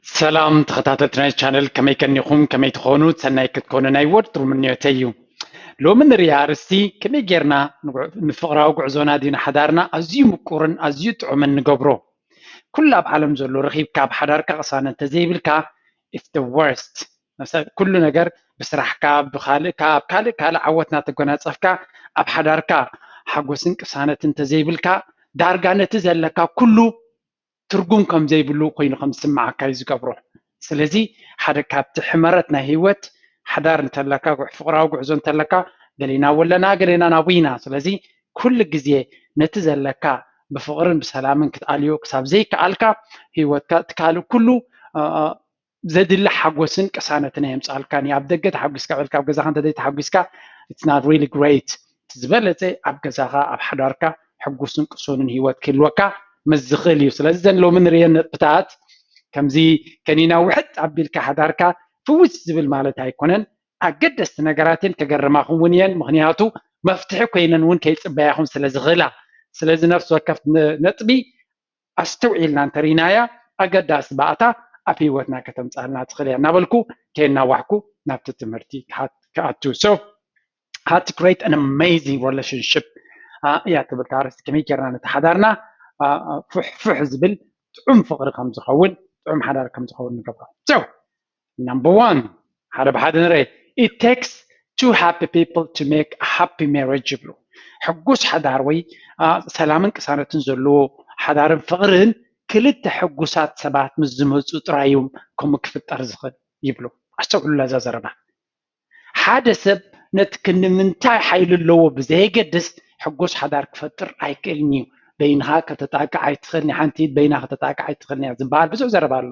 ሰላም ተኸታተልቲ ናይ ቻነል፣ ከመይ ቀኒኹም? ከመይ ትኾኑ? ሰናይ ክትኮኑ ናይ ወትሩ ምንዮተይ እዩ። ሎሚ ንሪኣ ኣርእስቲ ከመይ ጌርና ንፍቕራዊ ጉዕዞና ድዩ ንሓዳርና ኣዝዩ ምቁርን ኣዝዩ ጥዑምን ንገብሮ? ኩሉ ኣብ ዓለም ዘሎ ረኺብካ ኣብ ሓዳርካ ቅሳነት እንተዘይብልካ it's the worst። ኩሉ ነገር ብስራሕካ፣ ብካልእካ፣ ኣብ ካልእ ካልእ ዓወት እናተጎናጸፍካ ኣብ ሓዳርካ ሓጎስን ቅሳነትን እንተዘይብልካ ዳርጋ ነቲ ዘለካ ኩሉ ትርጉም ከም ዘይብሉ ኮይኑ ከም ዝስምዓካ እዩ ዝገብሮ። ስለዚ ሓደ ካብቲ ሕመረት ናይ ህይወት ሓዳር እንተለካ፣ ፍቕራዊ ጉዕዞ እንተለካ፣ ገሌና ወለና፣ ገሌና ናብይና። ስለዚ ኩሉ ግዜ ነቲ ዘለካ ብፍቕርን ብሰላምን ክትኣልዮ ክሳብ ዘይከኣልካ ህይወትካ እቲ ካልእ ኩሉ ዘድሊ ሓጎስን ቅሳነትን ኣየምፅኣልካን እዩ። ኣብ ደገ ተሓጒስካ ውዒልካ ኣብ ገዛኻ እንተዘይ ተሓጒስካ it's not really great። እቲ ዝበለፀ ኣብ ገዛኻ ኣብ ሓዳርካ ሕጉስን ቅሱንን ህይወት ክህልወካ ምስ ዝኽእል እዩ። ስለዚ እዘን ሎሚ ንርእየን ነጥብታት ከምዚ ከኒና ውሕጥ ኣቢልካ ሓዳርካ ፍውስ ዝብል ማለት ኣይኮነን። ኣገደስቲ ነገራት እየን፣ ከገርማኹም እውን እየን። ምኽንያቱ መፍትሒ ኮይነን እውን ከይፅበያኹም ስለ ዝኽእላ። ስለዚ ነፍሲ ወከፍ ነጥቢ ኣስተውዒልና እንተሪናያ ኣገዳሲ ባእታ ኣብ ህይወትና ከተምፃልና ትኽእል እያ እናበልኩ ከየናዋሕኩ ናብቲ ትምህርቲ ክኣቱ። So how to create an amazing relationship እያ ትብል ኣርእስቲ። ከመይ ጌርና ነቲ ሓዳርና ፍሕፍሕ ዝብል ጥዑም ፍቕሪ ከም ዝኸውን፣ ጥዑም ሓዳር ከም ዝኸውን ንገብሮ። So number one፣ ሓደ ብሓደ ንርኢ። It takes two happy people to make a happy marriage ይብሉ። ሕጉስ ሓዳር ወይ ሰላምን ቅሳነትን ዘለዎ ሓዳርን ፍቕርን ክልተ ሕጉሳት ሰባት ምስ ዝመፁ ጥራይ እዮም ከምኡ ክፍጠር ዝኽእል ይብሉ። ኣስተውዕሉላ እዛ ዘረባ። ሓደ ሰብ ነቲ ክንዲ ምንታይ ሓይሊ ኣለዎ ብዘየገድስ ሕጉስ ሓዳር ክፈጥር ኣይክእልን እዩ። በይንኻ ከተጣቅዕ ኣይትኽእልን፣ ሓንቲ ኢድ በይና ከተጣቅዕ ኣይትኽእልን እያ ዝበሃል ብዙሕ ዘረባ ኣሎ።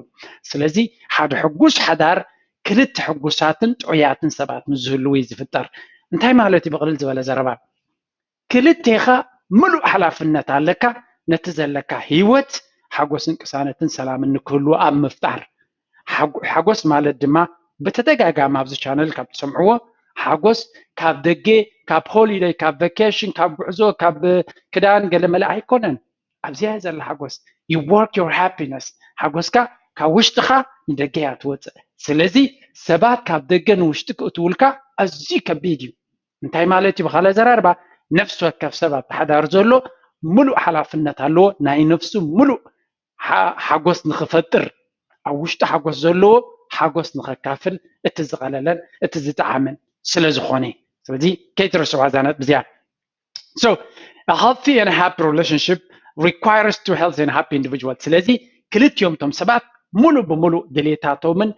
ስለዚ ሓደ ሕጉስ ሓዳር ክልተ ሕጉሳትን ጥዑያትን ሰባት ምስ ዝህልዉ እዩ ዝፍጠር። እንታይ ማለት እዩ? ብቕልል ዝበለ ዘረባ ክልቴኻ ምሉእ ሓላፍነት ኣለካ ነቲ ዘለካ ህይወት ሓጎስን ቅሳነትን ሰላምን ንክህልዎ ኣብ ምፍጣር። ሓጎስ ማለት ድማ ብተደጋጋሚ ኣብዚ ቻነል ካብ ትሰምዕዎ ሓጎስ ካብ ደገ፣ ካብ ሆሊደይ፣ ካብ ቨኬሽን፣ ካብ ጉዕዞ፣ ካብ ክዳን ገለመለ ኣይኮነን። ኣብዚኣ ዘላ ሓጎስ you work your happiness፣ ሓጎስካ ካብ ውሽጥኻ ንደገ እያ ትወፅእ። ስለዚ ሰባት ካብ ደገ ንውሽጢ ክእትውልካ ኣዝዩ ከቢድ እዩ። እንታይ ማለት እዩ? ብካልእ ኣዘራርባ ነፍሲ ወከፍ ሰብ ኣብቲ ሓዳር ዘሎ ምሉእ ሓላፍነት ኣለዎ ናይ ነፍሱ ምሉእ ሓጎስ ንክፈጥር፣ ኣብ ውሽጡ ሓጎስ ዘለዎ ሓጎስ ንከካፍል እቲ ዝቐለለን እቲ ዝጠዓመን ስለ ዝኾነ። ስለዚ ከይትርስዋ እዛ ነጥቢ እዚኣ። So a healthy and happy relationship requires two healthy and happy individuals። ስለዚ ክልቲኦም እቶም ሰባት ሙሉእ ብሙሉእ ድሌታቶምን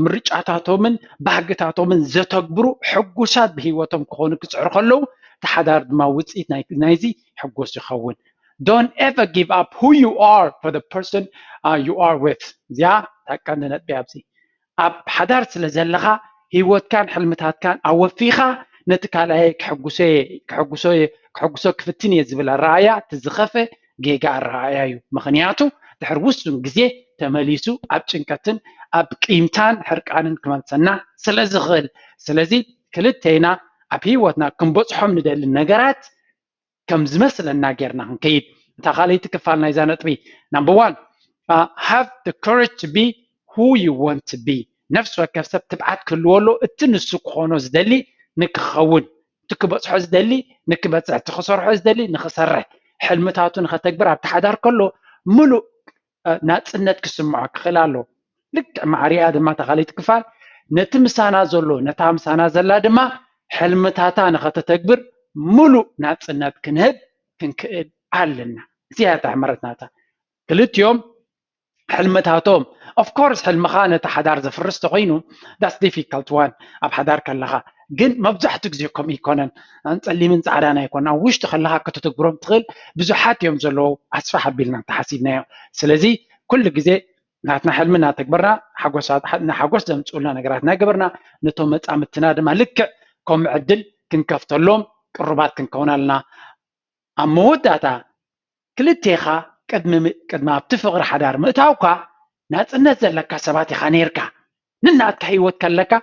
ምርጫታቶምን ባህግታቶምን ዘተግብሩ ሕጉሳት ብህይወቶም ክኾኑ ክፅዕሩ ከለዉ እቲ ሓዳር ድማ ውፅኢት ናይዚ ሕጉስ ይኸውን። Don't ever give up who you are for the person you are with። እዚኣ እታ ቀንዲ ነጥቢ ኣብዚ ኣብ ሓዳር ስለ ዘለኻ ህይወትካን ሕልምታትካን ኣወፊኻ ነቲ ካልኣየ ክሕጉሶ ክፍትን እየ ዝብል ኣረኣያ እቲ ዝኸፈ ጌጋ ኣረኣያ እዩ። ምኽንያቱ ድሕሪ ውሱን ግዜ ተመሊሱ ኣብ ጭንቀትን ኣብ ቂምታን ሕርቃንን ክመልሰና ስለ ዝኽእል። ስለዚ ክልቴና ኣብ ህይወትና ክንበፅሖም ንደሊ ነገራት ከም ዝመስለና ጌርና ክንከይድ። እታ ካልኣይቲ ክፋል ናይዛ ነጥቢ number one have the courage to be who you want to be። ነፍሲ ወከፍ ሰብ ትብዓት ክህልዎ ኣሎ እቲ ንሱ ክኾኖ ዝደሊ ንክኸውን፣ እቲ ክበፅሖ ዝደሊ ንክበፅሕ፣ እቲ ክሰርሖ ዝደሊ ንክሰርሕ፣ ሕልምታቱ ንከተግብር ኣብቲ ሓዳር ከሎ ምሉእ ናፅነት ክስምዖ ክኽእል ኣሎ። ልክዕ ማዕሪኣ ድማ እታ ካልኣይቲ ክፋል ነቲ ምሳና ዘሎ ነታ ምሳና ዘላ ድማ ሕልምታታ ንኸተተግብር ሙሉእ ናፅነት ክንህብ ክንክእል ኣለና። እዚኣ እታ ሕመረት ናታ ክልቲኦም ሕልምታቶም of course ሕልምኻ ነቲ ሓዳር ዘፍርስ ተኾይኑ that's difficult one ኣብ ሓዳር ከለኻ ግን መብዛሕትኡ ግዜ ከምኡ ይኮነን። ጸሊምን ጻዕዳን ኣይኮን ኣብ ውሽጢ ከለኻ ከተተግብሮም ትኽእል ብዙሓት እዮም ዘለዉ። ኣስፋሕ ኣቢልና እንተሓሲብናዮ ስለዚ ኩሉ ግዜ ናትና ሕልሚ እናተግበርና ንሓጎስ ዘምፅኡልና ነገራት እናገበርና ነቶም መፃምድትና ድማ ልክዕ ከም ዕድል ክንከፍተሎም ቅሩባት ክንከውን ኣለና። ኣብ መወዳእታ ክልቴኻ ቅድሚ ኣብቲ ፍቕሪ ሓዳር ምእታውካ ናፅነት ዘለካ ሰባት ኢኻ ነይርካ። ንናትካ ህይወት ከለካ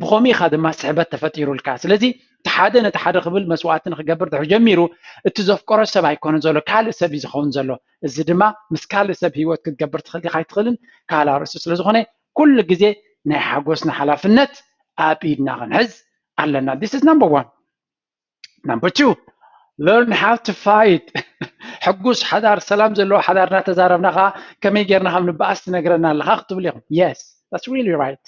ብኸምኡ ኢኻ ድማ ስሕበት ተፈጢሩልካ። ስለዚ እቲ ሓደ ነቲ ሓደ ክብል መስዋእቲ ንክገብር ድሕሪ ጀሚሩ፣ እቲ ዘፍቀሮ ሰብ ኣይኮነን ዘሎ፣ ካልእ ሰብ እዩ ዝኸውን ዘሎ። እዚ ድማ ምስ ካልእ ሰብ ህይወት ክትገብር ትኽእል ዲኻ ኣይትኽእልን ካልእ ኣርእስቲ ስለ ዝኾነ፣ ኩሉ ግዜ ናይ ሓጎስና ሓላፍነት ኣብ ኢድና ክንሕዝ ኣለና። This is number one. Number two, learn how to fight. ሕጉስ ሓዳር፣ ሰላም ዘለዎ ሓዳር እናተዛረብና ከዓ ከመይ ጌርና ከም ንበኣስ ትነግረና ኣለኻ ክትብሉ ኢኹም። Yes, that's really right.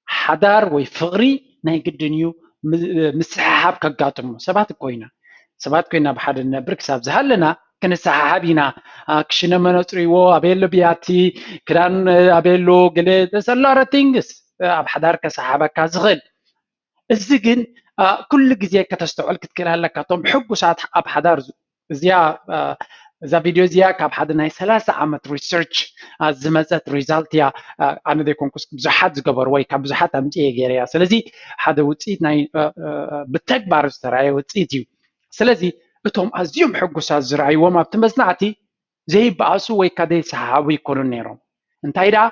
ሓዳር ወይ ፍቕሪ ናይ ግድን እዩ። ም- ምስሕሓብ ከጋጥሞ ሰባት እኮ ኢና። ሰባት ኮይና ብሓደ ንነብር ክሳብ ዝሃለና ክንሰሓሓብ ኢና። አ፣ ክሽነ መነፅሪዎ ኣበየሎ፣ ብያቲ ክዳን ኣበየሎ፣ ገለ there's a lot of things ኣብ ሓዳር ከሰሓበካ ዝኽእል። እዚ ግን አ፣ ኩሉ ግዜ ከተስተውዕል ክትክእል ኣለካ። እቶም ሕጉሳት ኣብ ሓዳር ዝ- እዚኣ አ፣ እዛ ቪድዮ እዚኣ ካብ ሓደ ናይ ሰላሳ ዓመት ሪሰርች አ፣ ዝመፀት ሪዛልት እያ። አ፣ ኣነ ዘይኮንኩስ ብዙሓት ዝገበሩ ወይ ካብ ብዙሓት ኣምፅኤ ገይረ እያ። ስለዚ ሓደ ውፅኢት ናይ አ፣ አ፣ ብተግባር ዝተረኣየ ውፅኢት እዩ። ስለዚ እቶም ኣዝዮም ሕጉሳት ዝረኣይዎም ኣብቲ መጽናዕቲ ዘይበኣሱ ወይ ከዓ ዘይሰሓሓቡ ይኮኑን ነይሮም። እንታይ ደኣ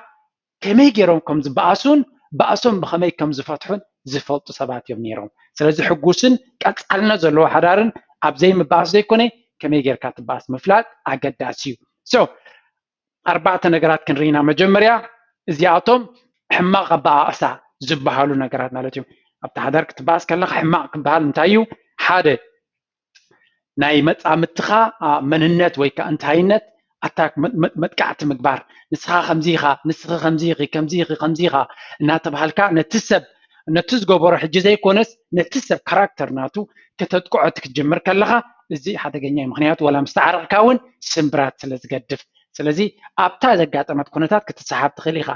ከመይ ገይሮም ከም ዝበኣሱን ባእሶም ብኸመይ ከም ዝፈትሑን ዝፈልጡ ሰባት እዮም ነይሮም። ስለዚ ሕጉስን ቀጻልነት ዘለዎ ሓዳርን ኣብ ዘይምባኣስ ዘይኮነ ከመይ ጌርካ ትበኣስ ምፍላጥ ኣገዳሲ እዩ። So ኣርባዕተ ነገራት ክንርኢ ኢና። መጀመርያ እዚኣቶም ሕማቕ ኣበኣእሳ ዝበሃሉ ነገራት ማለት እዩ። ኣብቲ ሓዳር ክትበኣስ ከለኻ ሕማቕ ክበሃል እንታይ እዩ? ሓደ ናይ መጻምድትኻ አ፣ መንነት ወይ ከዓ እንታይነት ኣታክ መ- መ- መጥቃዕቲ ምግባር። ንስኻ ከምዚ ኢኻ፣ ንስኺ ከምዚ ኢኺ፣ ከምዚ ኢኺ፣ ከምዚ ኢኻ እናተባሃልካ ነቲ ሰብ ነቲ ዝገበሮ ሕጂ ዘይኮነስ ነቲ ሰብ ካራክተር ናቱ ከተጥቅዖ እቲ ክትጅምር ከለኻ እዚ ሓደገኛ እዩ። ምክንያቱ ዋላ ምስ ተዓረቕካ እውን ስምብራት ስለ ዝገድፍ። ስለዚ ኣብታ ዘጋጠመት ኩነታት ክትሰሓብ ትኽእል ኢኻ።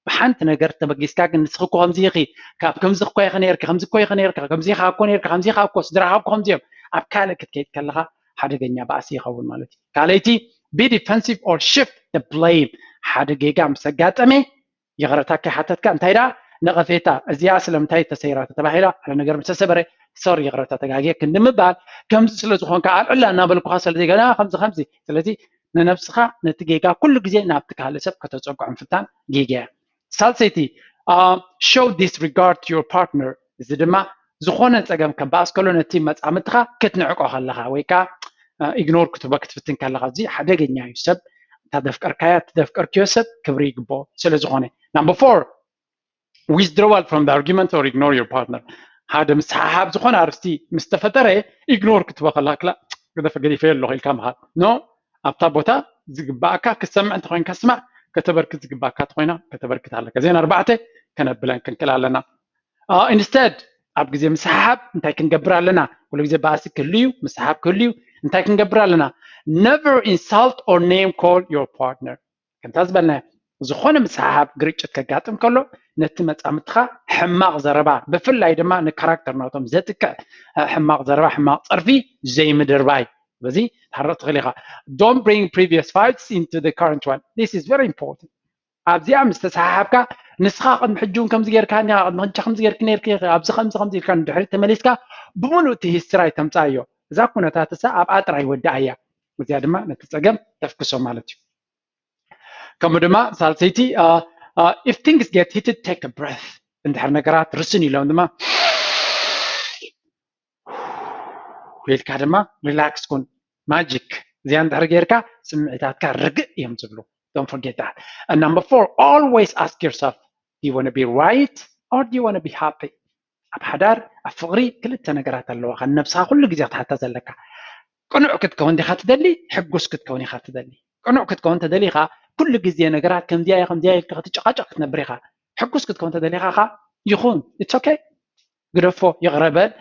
ብሓንቲ ነገር ተበጊስካ ግን ንስኺ እኮ ከምዚ ኢኺ፣ ካብ ከምዚ እኮ ኢኺ ነይርኪ፣ ከምዚ እኮ ኢኺ ነይርካ፣ ከምዚ ኢኻ እኮ ነይርካ፣ ከምዚ ኢኻ እኮ፣ ስድራኻ እኮ ከምዚ እዮም። ኣብ ካልእ ክትከይድ ከለኻ ሓደገኛ ባእሲ ይኸውን ማለት እዩ። ካልኣይቲ be defensive or shift the blame። ሓደ ጌጋ ምስ ኣጋጠመ ይቕረታ ከይሓተትካ እንታይ ደኣ ነቐፌታ እዚኣ ስለምንታይ ተሰይራ ተባሂላ ሓደ ነገር ምስ ተሰበረ ሶሪ ይቕረታ ተጋግየ ክንዲ ምባል ከምዚ ስለ ዝኾንካ ኣልዕላ እናበልኩኻ ስለዚ ገና ከምዚ ከምዚ ስለዚ ንነብስኻ ነቲ ጌጋ ኩሉ ግዜ ናብቲ ካልእ ሰብ ከተጸግዖ ምፍታን ጌጋ እያ። ሳልሰይቲ show disregard to your partner። እዚ ድማ ዝኾነ ጸገም ከባእስ ከሎ ነቲ መጻምድትኻ ክትንዕቆ ከለኻ ወይ ከዓ ኢግኖር ክትህቦ ክትፍትን ከለኻ እዚ ሓደገኛ እዩ። ሰብ እታ ዘፍቀርካያ እቲ ዘፍቀርክዮ ሰብ ክብሪ ይግብኦ ስለ ዝኾነ። Number four, withdrawal from the argument or ignore your partner። ሓደ ምስሓሓብ ዝኾነ ኣርስቲ ምስ ተፈጠረ ኢግኖር ክትህቦ ከለኻ ክላ ገደፈ ገዲፈ ኣለኹ ኢልካ ምኻድ ኖ ኣብታ ቦታ ዝግባእካ ክትሰምዕ እንተኮይንካ ስማዕ ከተበርክት ዝግባእካ እንተኮይና ከተበርክት ኣለካ። እዘን ኣርባዕተ ከነብለን ክንክእል ኣለና። ኢንስተድ ኣብ ግዜ ምስሓሓብ እንታይ ክንገብር ኣለና? ኩሉ ግዜ ባእሲ ክህሉ እዩ፣ ምስሓሓብ ክህሉ እዩ። እንታይ ክንገብር ኣለና? Never insult or name call your partner። ከምታ ዝበልና ዝኾነ ምስሓሓብ ግርጭት ከጋጥም ከሎ ነቲ መጻምድትኻ ሕማቕ ዘረባ ብፍላይ ድማ ንካራክተር ናቶም ዘጥቅዕ ሕማቕ ዘረባ ሕማቕ ጸርፊ ዘይምድርባይ በዚ ታረቕ ትኽእል ኢኻ። Don't bring previous fights into the current one. This is very important. ኣብዚኣ ምስ ተሰሓሓብካ ንስኻ ቅድሚ ሕጂ እውን ከምዚ ጌርካኒ ቅድሚ ሕጂ ከምዚ ጌርኪ ነርኪ ኣብዚ ከምዚ ከምዚ ኢልካ ንድሕሪት ተመሊስካ ብምሉእ እቲ ሂስትራይ ተምፃዮ እዛ ኩነታት እሳ ኣብኣ ጥራይ ወድኣያ እዚኣ ድማ ነቲ ፀገም ተፍክሶ ማለት እዩ። ከምኡ ድማ ሳልሰይቲ if things get heated take a breath እንድሕር ነገራት ርስን ኢሎም ድማ ኢልካ ድማ ሪላክስ ኩን ማጂክ እዚኣ እንድሕር ጌርካ ስምዒታትካ ርግእ እዮም ዝብሉ። Don't forget that. And number four, always ask yourself, do you want to be right or do you want to be happy? ኣብ ሓዳር ኣብ ፍቕሪ ክልተ ነገራት ኣለዋኻ ንነብስኻ ኩሉ ግዜ ክትሓታ ዘለካ ቅኑዕ ክትከውን ዲኻ ትደሊ ሕጉስ ክትከውን ኢኻ ትደሊ? ቅኑዕ ክትከውን ተደሊኻ ኩሉ ግዜ ነገራት ከምዚያ ከምዚያ ኢልካ ክትጨቃጨቅ ክትነብር ኢኻ። ሕጉስ ክትከውን ተደሊኻ ኻ ይኹን it's okay ግደፎ ይቕረ በል።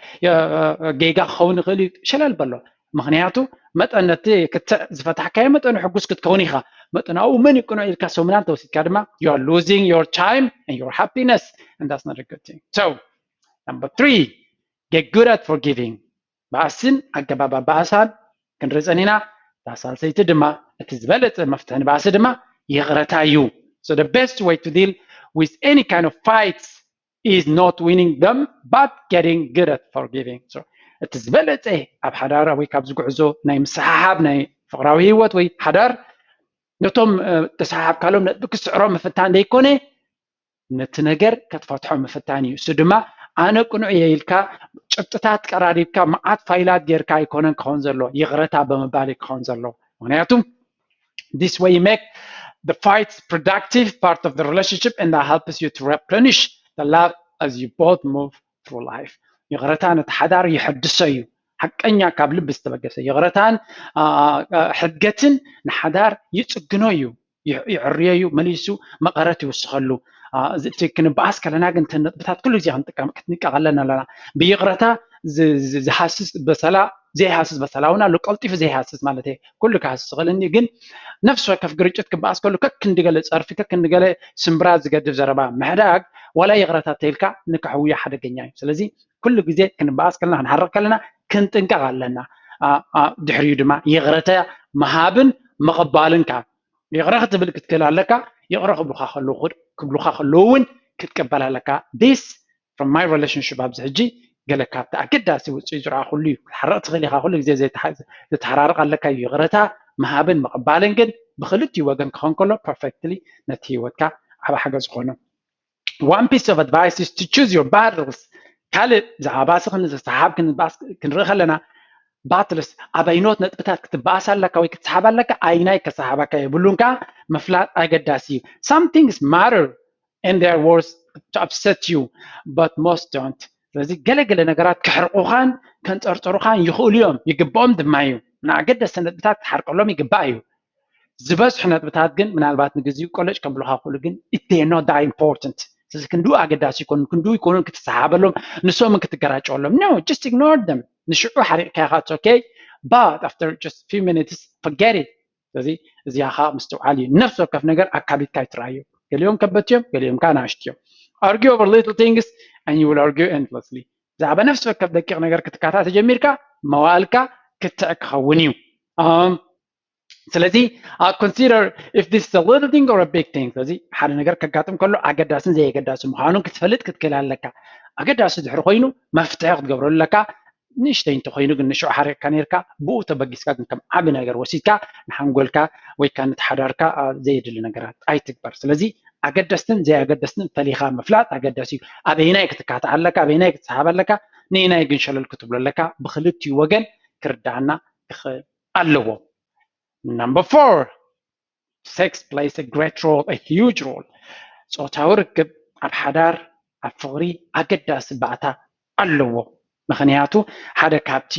ጌጋ ክኸውን ይኽእል እዩ ሸለል በሎ። ምክንያቱ መጠን ነቲ ክትዕ ዝፈታሕካዮ መጠኑ ሕጉስ ክትከውን ኢኻ። መጠን ኣብኡ መን ይቅኖ ኢልካ ሰሙናን ተወሲድካ ድማ you are losing your time and your happiness and that's not a good thing. So number three, get good at forgiving. ባእስን ኣገባብ ኣባእሳን ክንርኢ ጸኒና። እታ ሳልሰይቲ ድማ እቲ ዝበለጸ መፍትሒ ንባእሲ ድማ ይቕረታ እዩ። So the best way to deal with any kind of fights is not winning them but getting good at forgiving. So እቲ ዝበለጸ ኣብ ሓዳር ወይ ካብዚ ጉዕዞ ናይ ምስሓሓብ ናይ ፍቕራዊ ህይወት ወይ ሓዳር ነቶም ተሰሓሓብካሎም ነጥቢ ክስዕሮ ምፍታን ዘይኮነ ነቲ ነገር ክትፈትሖ ምፍታን እዩ። እሱ ድማ ኣነ ቅኑዕ እየ ኢልካ ጭብጥታት ቀራሪብካ መዓት ፋይላት ጌርካ ኣይኮነን ክኸውን ዘለዎ፣ ይቕረታ ብምባል እዩ ክኸውን ዘለዎ። ምክንያቱ this way you make the fights productive part of the relationship and that helps you to replenish the love as you both move through life. ይቕረታ ነቲ ሓዳር ይሕድሶ እዩ። ሓቀኛ ካብ ልቢ ዝተበገሰ ይቕረታን ሕድገትን ንሓዳር ይፅግኖ እዩ፣ ይዕርዮ እዩ፣ መሊሱ መቐረት ይውስኸሉ። እቲ ክንበኣስ ከለና ግን እተን ነጥብታት ኩሉ ግዜ ክንጥቀም ክትንቀቐለን ኣለና። ብይቕረታ ዝሃስስ በሰላ ዘይሃስስ በሰላ እውን ኣሎ፣ ቀልጢፉ ዘይሃስስ ማለት እዩ። ኩሉ ክሃስስ ዝኽእል እንዲ ግን ነፍሲ ወከፍ ግርጭት ክበኣስ ከሉ ከክንዲ ገለ ፀርፊ ከክንዲ ገለ ስምብራ ዝገድፍ ዘረባ ምሕዳግ ዋላ ይቕረታ ተይልካ ንክሕውዮ ሓደገኛ እዩ። ስለዚ ኩሉ ግዜ ክንበኣስ ከለና ክንሓርቕ ከለና ክንጥንቀቕ ኣለና። ድሕሪኡ ድማ ይቕረታ ምሃብን ምቕባልን ካብ ይቕረ ክትብል ክትክእል ኣለካ። ይቕረ ክብሉካ ከለዉ እውን ክትቅበል ኣለካ። This from my relationship ኣብዚ ሕጂ ገለ ካብቲ ኣገዳሲ ውፅኢ ዝረኣኹሉ እዩ። ክትሓርቕ ትኽእል ኢኻ፣ ኩሉ ግዜ ዝተሓራርቕ ኣለካ እዩ። ይቕረታ ምሃብን ምቕባልን ግን ብክልቲኡ ወገን ክኸውን ከሎ perfectly ነቲ ህይወትካ ዓብ ሓገዝ ዝኾኑ። One piece of advice is to choose your battles። ካልእ ብዛዕባ ባእሲ ክንሰሓብ ክንርኢ ከለና battles ኣበይኖት ነጥብታት ክትበኣስ ኣለካ ወይ ክትሰሓብ ኣለካ፣ ኣይናይ ከሰሓበካ የብሉን። ከዓ ምፍላጥ ኣገዳሲ እዩ። Some things matter and they are worth to upset you but most don't። ስለዚ ገለገለ ነገራት ከሕርቑኻን ከንፀርፀሩኻን ይኽእሉ እዮም፣ ይግብኦም ድማ እዩ። ንኣገደስቲ ነጥብታት ክትሓርቀሎም ይግባእ እዩ። ዝበዝሑ ነጥብታት ግን ምናልባት ንግዚኡ ቆለጭ ከብሉካ ክእሉ ግን it's not that important። ስለዚ ክንድኡ ኣገዳሲ ይኮኑን ክንድኡ ይኮኑን ክትሰሓበሎም ንሶምን ክትገራጨወሎም no just ignore them። ንሽዑ ሓሪቕካ ኢኻ it's okay but after just few minutes forget it። ስለዚ እዚኣ ከዓ ምስትውዓል እዩ። ነፍሲ ወከፍ ነገር ኣካቢትካ ይትረኣዩ። ገሊኦም ከበድቲ እዮም፣ ገሊኦም ከዓ ናእሽቱ እዮም። Argue over little things and you will argue endlessly። ብዛዕባ ነፍሲ ወከፍ ደቂቕ ነገር ክትካታ ተጀሚርካ መዋእልካ ክትዕ ክኸውን እዩ። ስለዚ consider if this is a little thing or a big thing። ስለዚ ሓደ ነገር ከጋጥም ከሎ ኣገዳስን ዘየገዳሲ ምዃኑን ክትፈልጥ ክትክእል ኣለካ። ኣገዳሲ ድሕሪ ኮይኑ መፍትሒ ክትገብረሉ ኣለካ። ንእሽተይ እንተኮይኑ ግን ንሽዑ ሓሪቕካ ነርካ ብኡ ተበጊስካ ግን ከም ዓቢ ነገር ወሲድካ ንሓንጎልካ ወይ ከዓ ንተሓዳርካ ዘየድሊ ነገራት ኣይትግበር። ስለዚ ኣገደስትን ዘየገደስትን ፈሊኻ ምፍላጥ ኣገዳሲ እዩ። ኣበይናይ ክትካታዕ ኣለካ፣ ኣበይናይ ክትሰሓብ ኣለካ፣ ንኢናይ ግን ሸለል ክትብሎ ኣለካ። ብክልቲኡ ወገን ክርዳኣና ክኽእል ኣለዎ። Number four, sex plays a great role, a huge role። ፆታዊ ርክብ ኣብ ሓዳር ኣብ ፍቕሪ ኣገዳሲ ባእታ ኣለዎ። ምክንያቱ ሓደ ካብቲ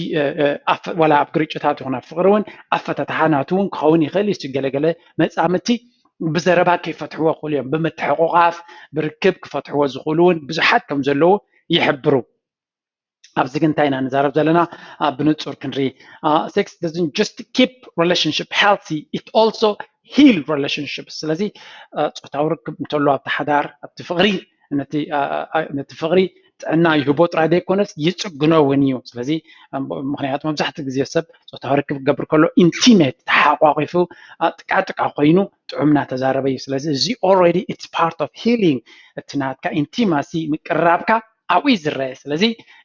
ወላ ኣብ ግርጭታት ይኹን ኣብ ፍቕሪ እውን ኣፈታትሓ ናቱ እውን ክኸውን ይኽእል እዩ። ገለገለ መፃምቲ ብዘረባ ከይፈትሕዎ ይኽእሉ እዮም። ብምትሕቑቓፍ ብርክብ ክፈትሕዎ ዝኽእሉ እውን ብዙሓት ከም ዘለዉ ይሕብሩ። ኣብዚ ግን እንታይ ኢና ንዛረብ ዘለና? ብንጹር ክንርኢ፣ sex doesn't just keep relationship healthy, it also heal relationships። ስለዚ ጾታዊ ርክብ እንተሎ ኣብቲ ሓዳር ኣብቲ ፍቕሪ ነቲ ፍቕሪ ጥዕና ይህቦ ጥራይ ዘይኮነስ ይጽግኖ እውን እዩ። ስለዚ ምክንያቱ መብዛሕትኡ ግዜ ሰብ ጾታዊ ርክብ ክገብር ከሎ ኢንቲሜት ተሓቋቂፉ ጥቃጥቃ ኮይኑ ጥዑም እናተዛረበ እዩ። ስለዚ እዚ already it's part of healing። እቲ ናትካ ኢንቲማሲ ምቅርራብካ ኣብኡ እዩ ዝረአ። ስለዚ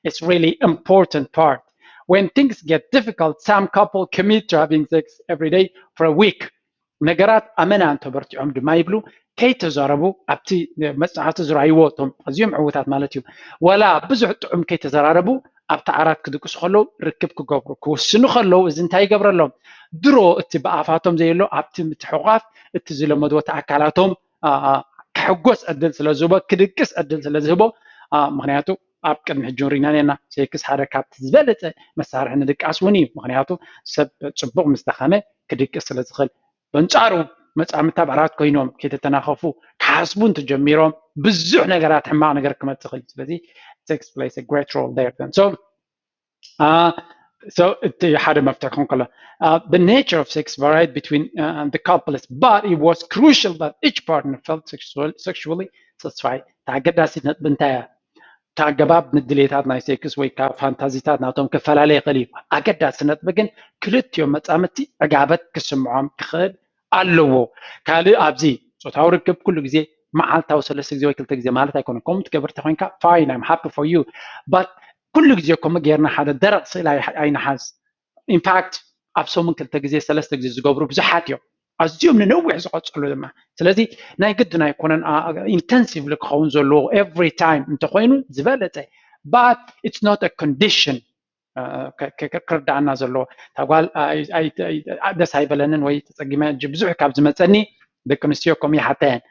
it's really important part. When things get difficult, some couple commit to having sex every day for a week. ነገራት ኣመና እንተበርቲዖም ድማ ይብሉ ከይተዛረቡ ኣብቲ መጽናዕቲ ዝረኣይዎ እቶም ኣዝዮም ዕዉታት ማለት እዩ ዋላ ብዙሕ ጥዑም ከይተዘራረቡ ኣብቲ ዓራት ክድቅሱ ከለዉ ርክብ ክገብሩ ክውስኑ ከለዉ እዚ እንታይ ይገብረሎም? ድሮ እቲ ብኣፋቶም ዘየሎ ኣብቲ ምትሕቋፍ እቲ ዝለመድዎ እቲ ኣካላቶም ክሕጎስ ዕድል ስለ ዝህቦ ክድቅስ ዕድል ስለ ዝህቦ ምክንያቱ ኣብ ቅድሚ ሕጂ ንሪና ነና ሴክስ ሓደ ካብቲ ዝበለፀ መሳርሒ ንድቃስ እውን እዩ። ምክንያቱ ሰብ ፅቡቕ ምስ ደኸመ ክድቅስ ስለ ዝኽእል በንፃሩ መፃምድቲ ኣብ ዓራት ኮይኖም ከይተተናኸፉ ክሓስቡ እንትጀሚሮም ብዙሕ ነገራት ሕማቕ ነገር ክመፅእ ይኽእል። ስለዚ sex plays a great role there then. So uh, so እቲ ሓደ መፍትሒ ክኾን ከሎ uh, the nature of sex varied between uh, the couples but it was crucial that each partner felt sexual, sexually satisfied። ኣገዳሲት ነጥቢ እንታይ እያ? እቲ ኣገባብ ንድሌታት ናይ ሴክስ ወይ ከዓ ፋንታዚታት ናቶም ክፈላለ ይኽእል እዩ። ኣገዳሲ ነጥቢ ግን ክልቲኦም መፃምድቲ ዕጋበት ክስምዖም ክኽእል ኣለዎ። ካልእ ኣብዚ ፆታዊ ርክብ ኩሉ ግዜ መዓልታዊ ሰለስተ ግዜ ወይ ክልተ ግዜ ማለት ኣይኮነን። ከምኡ ትገብር እንተኮይንካ fine, I'm happy for you, but ኩሉ ግዜ ከምኡ ጌርና ሓደ ደረቕ ስእሊ ኣይንሓዝ። ኢንፋክት ኣብ ሰሙን ክልተ ግዜ ሰለስተ ግዜ ዝገብሩ ብዙሓት እዮም። ኣዝዮም ንነዊሕ ዝቐፅሉ ድማ ስለዚ ናይ ግድን ኣይኮነን ኢንተንሲቭሊ ክኸውን ዘለዎ every time እንተኮይኑ ዝበለፀ but it's not a condition ክርዳኣና ዘለዎ። እታ ጓል ደስ ኣይበለንን ወይ ተፀጊመ ብዙሕ ካብ ዝመፀኒ ደቂ ኣንስትዮ ከምኡ ይሓታ እየን፣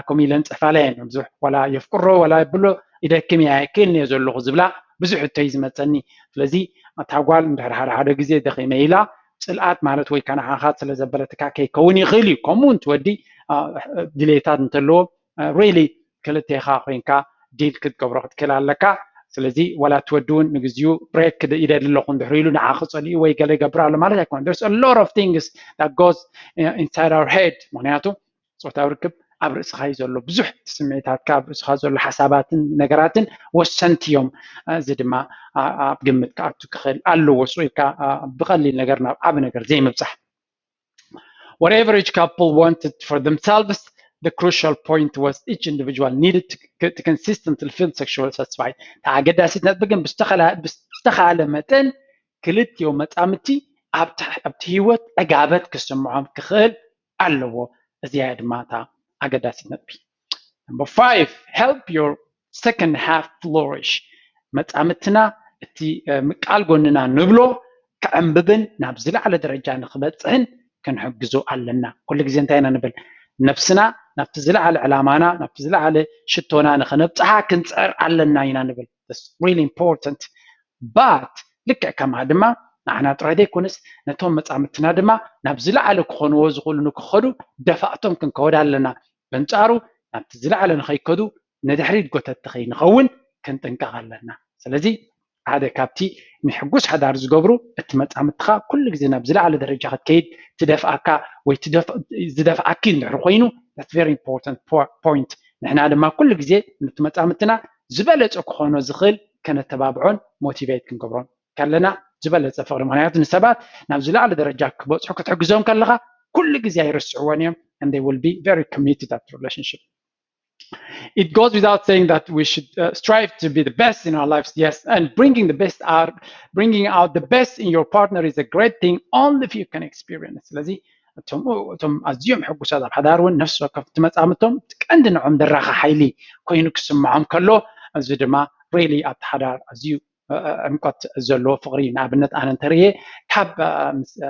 ከምኡ ኢለን ፅሕፋላ እየን። ብዙሕ ዋላ የፍቅሮ ዋላ የብሎ ኢደክም እያ ኣይክእልን እየ ዘለኹ ዝብላ ብዙሕ ሕቶ እዩ ዝመፀኒ። ስለዚ እታ ጓል እንድሕር ሓደ ሓደ ግዜ ደኺመ ኢላ ፅልኣት ማለት ወይ ከነዓኻ ስለ ዘበለትካ ከይከውን ይኽእል እዩ። ከምኡ እውን ትወዲ ድሌታት እንተለዎ ሪሊ ክልቴኻ ኮይንካ ዲል ክትገብሮ ክትክእል ኣለካ። ስለዚ ዋላ ትወዲ እውን ንግዚኡ ብሬክ ይደሊ ኣለኹ እንድሕር ኢሉ ንዓ ክፀልኡ ወይ ገለ ይገብር ኣሎ ማለት ኣይኮነ። There's a lot of things that goes inside our head። ምክንያቱ ፆታዊ ርክብ ኣብ ርእስኻ እዩ ዘሎ። ብዙሕ ስምዒታትካ ኣብ ርእስኻ ዘሎ ሓሳባትን ነገራትን ወሰንቲ እዮም። እዚ ድማ ኣብ ግምት ክኣቱ ክኽእል ኣለዎ። ስቕ ኢልካ ብቐሊል ነገር ናብ ዓቢ ነገር ዘይምብጻሕ። Whatever each couple wanted for themselves, the crucial point was each individual needed to, to consistently feel sexually satisfied. እታ ኣገዳሲት ነጥቢ ግን ብዝተኸላ- ብዝተኻለ መጠን ክልቲኦም መጻምድቲ ኣብቲ ኣብቲ ህይወት ዕጋበት ክስምዖም ክኽእል ኣለዎ። እዚኣ ድማ እታ ኣገዳሲት ነጥቢ። Number five, help your second half flourish. መጻምድትና እቲ ምቃል ጎንና ንብሎ ክዕንብብን ናብ ዝለዓለ ደረጃ ንክበፅሕን ክንሕግዞ ኣለና። ኩሉ ግዜ እንታይ ኢና ንብል? ነብስና ናብቲ ዝለዓለ ዕላማና ናብቲ ዝለዓለ ሽቶና ንክነብፅሓ ክንፅዕር ኣለና ኢና ንብል። That's really important. But ልክዕ ከምኣ ድማ ንዓና ጥራይ ዘይኮነስ ነቶም መጻምድትና ድማ ናብ ዝለዓለ ክኾንዎ ዝኽእሉ ንክኸዱ ደፋእቶም ክንከወድ ኣለና። በንጻሩ ናብቲ ዝለዓለ ንኸይከዱ ንድሕሪት ጎተቲ ከይንኸውን ክንጥንቀቕ ኣለና። ስለዚ ሓደ ካብቲ ንሕጉስ ሓዳር ዝገብሩ እቲ መጻምድትኻ ኩሉ ግዜ ናብ ዝለዓለ ደረጃ ክትከይድ ትደፍኣካ ወይ ዝደፍኣኪ እንድሕር ኮይኑ that's very important point። ንሕና ድማ ኩሉ ግዜ ነቲ መጻምድትና ዝበለጸ ክኾኖ ዝኽእል ከነተባብዖን ሞቲቬት ክንገብሮን ከለና ዝበለጸ ፍቕሪ። ምክንያቱ ንሰባት ናብ ዝለዓለ ደረጃ ክበጽሑ ክትሕግዞም ከለኻ ኩሉ ግዜ ኣይርስዕዎን እዮም and they will be very committed to that relationship. It goes without saying that we should uh, strive to be the best in our lives, yes, and bringing the best out, bringing out the best in your partner is a great thing only if you can experience. ስለዚ እቶም እቶም ኣዝዮም ሕጉሳት ኣብ ሓዳር እውን ነፍሲ ወከፍ እቲ መጻምቶም ቀንዲ ንዖም ደራኺ ሓይሊ ኮይኑ ክስምዖም ከሎ እዚ ድማ ሪሊ ኣብቲ ሓዳር ኣዝዩ ዕምቆት ዘለዎ ፍቕሪ እዩ። ንኣብነት ኣነ እንተርእየ ካብ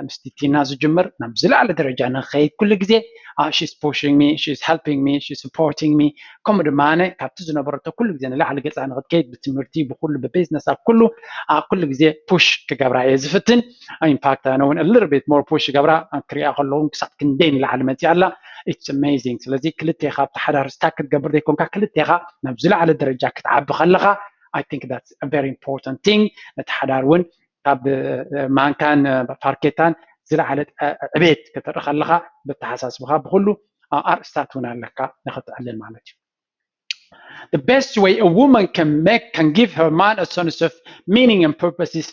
ምስ ቲቲና ዝጅምር ናብ ዝለዓለ ደረጃ ንክኸይድ ኩሉ ግዜ she's pushing me, she's helping me, she's supporting me። ከምኡ ድማ ኣነ ካብቲ ዝነበረቶ ኩሉ ግዜ ንላዕሊ ገፃ ንክትከይድ ብትምህርቲ ብኩሉ ብቢዝነስ ኣብ ኩሉ ኩሉ ግዜ ፑሽ ክገብራ እየ ዝፍትን። ኢንፋክት ኣነ እውን a little bit more push ገብራ ክሪኣ ከለውን ክሳብ ክንደይ ንላዕሊ መፂኣ ኣላ። It's amazing። ስለዚ ክልቴኻ ኣብቲ ሓዳር ስታክ ክትገብር ዘይኮንካ ክልቴኻ ናብ ዝለዓለ ደረጃ ክትዓቢ ከለኻ I think that's a very important thing። ነቲ ሓዳር እውን ካብ ማንካን ፋርኬታን ዝለዓለ ዕቤት ከተርኢ ከለኻ ብተሓሳስብኻ ብኩሉ ኣርእስታት እውን ኣለካ ንክትዕልል ማለት እዩ። The best way a woman can make can give her man a sense of meaning and purpose is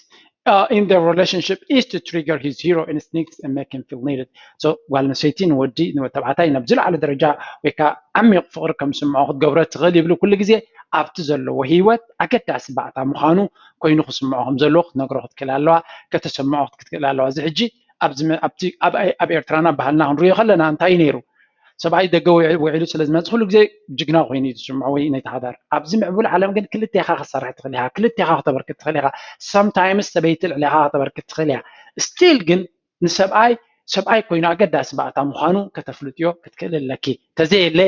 uh, in their relationship is to trigger his hero instincts and make him feel needed. So ጓል ኣንስተይቲ ንወዲ ንተባዕታይ ናብ ዝለዓለ ደረጃ ወይ ከዓ ዓሚቕ ፍቕሪ ከም ዝስምዖ ክትገብሮ ትኽእል ይብሉ። ኩሉ ግዜ ኣብቲ ዘለዎ ህይወት ኣገዳሲ ባእታ ምዃኑ ኮይኑ ክስምዖ ከም ዘለዎ ክትነግሮ ክትክእል ኣለዋ፣ ከተሰምዖ ክትክእል ኣለዋ። እዚ ሕጂ ኣብዚ ኣብቲ ኣብ ኤርትራና ባህልና ክንሪኦ ከለና እንታይ ነይሩ? ሰብኣይ ደገ ውዒሉ ስለ ዝመፅእ ኩሉ ግዜ ጅግና ኮይኑ እዩ ዝስምዖ ወይ ነቲ ሓዳር። ኣብዚ ምዕቡል ዓለም ግን ክልቴኻ ክትሰርሕ ትኽእል ኢኻ፣ ክልቴኻ ክተበርክት ትኽእል ኢኻ። Sometimes ሰበይቲ ልዕሌኻ ክተበርክት ትኽእል እያ። ስቲል ግን ንሰብኣይ ሰብኣይ ኮይኑ ኣገዳሲ ባእታ ምዃኑ ከተፍልጥዮ ክትክእል ኣለኪ። ተዘየለ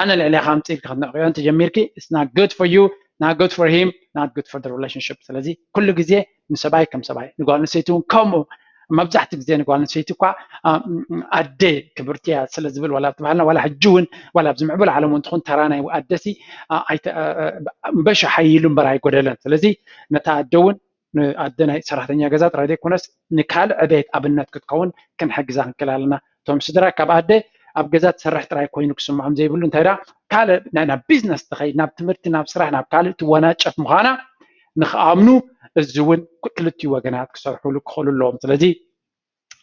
ኣነ ልዕሌኻ ኣምፅእ ኢልኪ ክትንዕቅዮ እንተጀሚርኪ it's not good for you, not good for him, not good for the relationship። ስለዚ ኩሉ ግዜ ንሰብኣይ ከም ሰብኣይ ንጓል ኣንስተይቲ እውን ከምኡ መብዛሕቲ ግዜ ንጓል ኣንስተይቲ እኳ ኣደ ክብርቲ እያ ስለ ዝብል ዋላ ኣብቲ ባህልና ዋላ ሕጂ እውን ዋላ ኣብዚ ምዕቡል ዓለም እውን ትኹን ተራ ናይ ኣደሲ በሻ ሓይሉ እምበር ኣይጎደለን። ስለዚ ነታ ኣደ እውን ንኣደ ናይ ሰራሕተኛ ገዛ ጥራይ ዘይኮነስ ንካልእ ዕቤት ኣብነት ክትከውን ክንሕግዛ ክንክእል ኣለና። እቶም ስድራ ካብ ኣደ ኣብ ገዛ ትሰርሕ ጥራይ ኮይኑ ክስምዖም ዘይብሉ እንታይ ዳ ካልእ ናይ ናብ ቢዝነስ ትኸይድ ናብ ትምህርቲ ናብ ስራሕ ናብ ካልእ ትወናጨፍ ምዃና ንክኣምኑ እዚ እውን ክልቲኡ ወገናት ክሰርሕሉ ክኽእሉ ኣለዎም። ስለዚ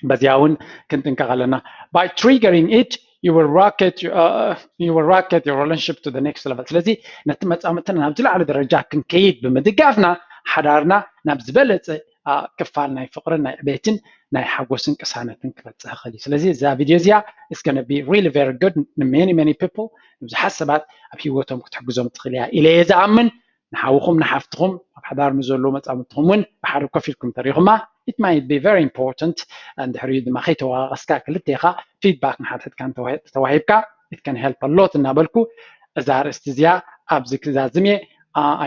በዚኣ እውን ክንጥንቀቕ ኣለና። By triggering it you will rocket uh, you will rocket your relationship to the next level። ስለዚ ነቲ መጻምድትና ናብ ዝለዓለ ደረጃ ክንከይድ ብምድጋፍና ሓዳርና ናብ ዝበለጸ ክፋል ናይ ፍቕርን ናይ ዕቤትን ናይ ሓጎስን ቅሳነትን ክበፅሕ ይኽእል እዩ። ስለዚ እዛ ቪድዮ እዚኣ is gonna be really very good ን many many people ንብዙሓት ሰባት ኣብ ህይወቶም ክትሕግዞም ትኽእል እያ ኢለ እየ ዝኣምን። ንሓውኹም ንሓፍትኹም ኣብ ሓዳር ንዘለዉ መፃምድትኹም እውን ብሓደ ኮፍ ኢልኩም ተሪኹማ it might be very important። እንድሕሪኡ ድማ ከይተወቃቀስካ ክልቴኻ feedback ንሓድሕድካ ተዋሂብካ it can help a lot እናበልኩ እዛ ኣርእስቲ እዚኣ ኣብዚ ክዛዝም እየ።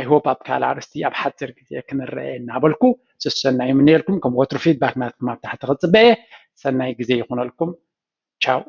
I hope ኣብ ካልእ ኣርእስቲ ኣብ ሓፂር ግዜ ክንረአ እናበልኩ ሰሰናይ ይምነየልኩም። ከም ወትሩ feedback ናትኩም ኣብ ታሕቲ ክፅበየ። ሰናይ ግዜ ይኹነልኩም። ቻው።